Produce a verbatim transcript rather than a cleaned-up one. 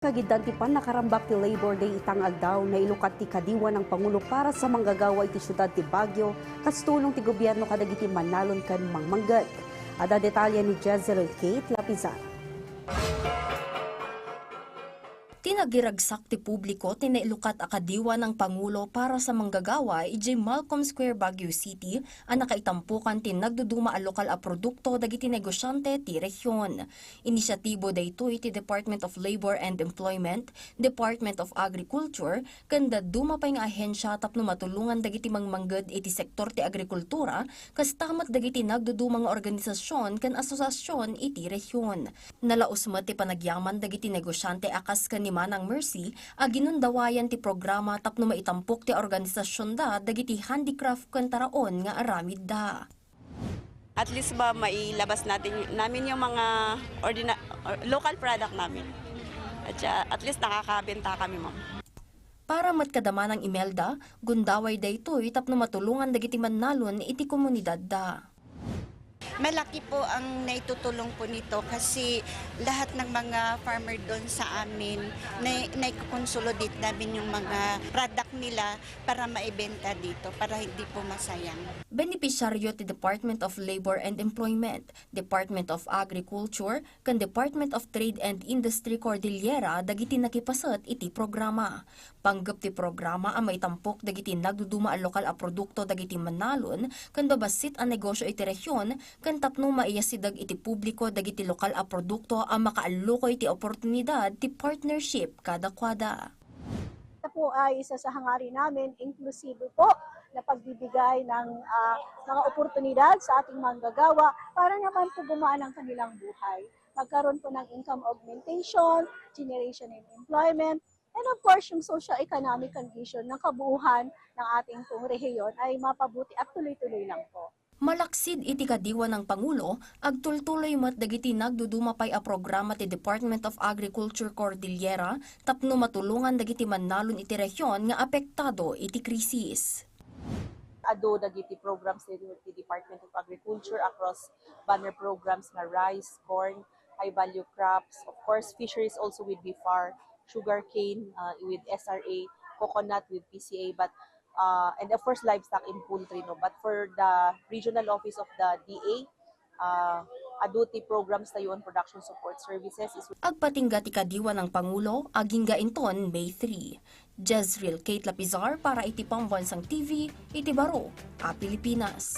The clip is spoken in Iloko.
Kagiddan ti pannakarambak ti Labor Day ita nga aldaw, nailukat ti kadiwa nang Pangulo para sa manggagawa iti siudad ti Baguio, kas tulong ti gobierno kadagiti mannalon ken mangmangged. Adda detalye ni Jezreel Kate Lapizan. Tinagiragsak ti publiko ti nailukat a kadiwa nang Pangulo para sa manggagawa idiay Malcolm Square, Baguio City, a nakaitampokan ti nagduduma a lokal a produkto dagiti negosyante ti rehiyon. Inisyatibo daytoy ti Department of Labor and Employment, Department of Agriculture, ken dadduma pay nga ahensya tapno matulongan dagiti mangmangged iti sektor ti agrikultura, kasta met dagiti nagduduma nga organisasyon ken asosiasyon iti rehiyon. Nalaus met ti panagyaman dagiti negosyante a kas ken ni Manang Mercy a ginundawayan ti programa tapno maitampok ti organisasionda dagiti handicraft ken taraon nga aramidda. At least ba mailabas natin, namin yung mga ordina-, or local product namin. At siya, at least nakakabenta kami, ma'am. Para met kada Manang Imelda, gundaway daytoy tapno matulongan dagiti mannalon iti komunidadda. Malaki po ang naitutulong po nito kasi lahat ng mga farmer doon sa amin, nai-, naico-consolidate namin yung mga product nila para maibenta dito, para hindi po masayang. Benepisyaryo ti Department of Labor and Employment, Department of Agriculture, ken Department of Trade and Industry Cordillera dagiti nakipaset iti programa. Panggep ti programa a maitampok dagiti nagduduma a lokal a produkto dagiti mannalon ken babassit a negosyo iti rehiyon, ken tapno maiyasideg iti publiko dagiti lokal a produkto a makaallukoy ti oportunidad ti partnership kadakuada. Ito po ay isa sa hangarin namin, inklusibo po na pagbibigay ng, ah, mga oportunidad sa ating manggagawa para naman po gumaan ang kanilang buhay. Magkaroon po ng income augmentation, generation of employment, and of course, yung socio-economic condition ng kabuuhan ng ating pong rehiyon ay mapabuti at tuloy-tuloy lang po. Malaksid iti kadiwa nang Pangulo, agtultuloy met dagiti nagduduma pay a programa ti Department of Agriculture Cordillera tapno matulongan dagiti mannalon iti rehiyon nga apektado iti krisis. Adu dagiti programs ti, ti Department of Agriculture across banner programs nga rice, corn, high value crops, of course, fisheries also with BFAR, sugarcane, uh, with S R A, coconut with P C A, but, uh, and of course, livestock and poultry, no? But for the regional office of the D A, uh, adu ti programs tayo on production support services is Agpatingga ti kadiwa nang Pangulo, agingga inton May three. Jezreel Kate Lapizar para iti Pambansang T V, iti Baro a Pilipinas.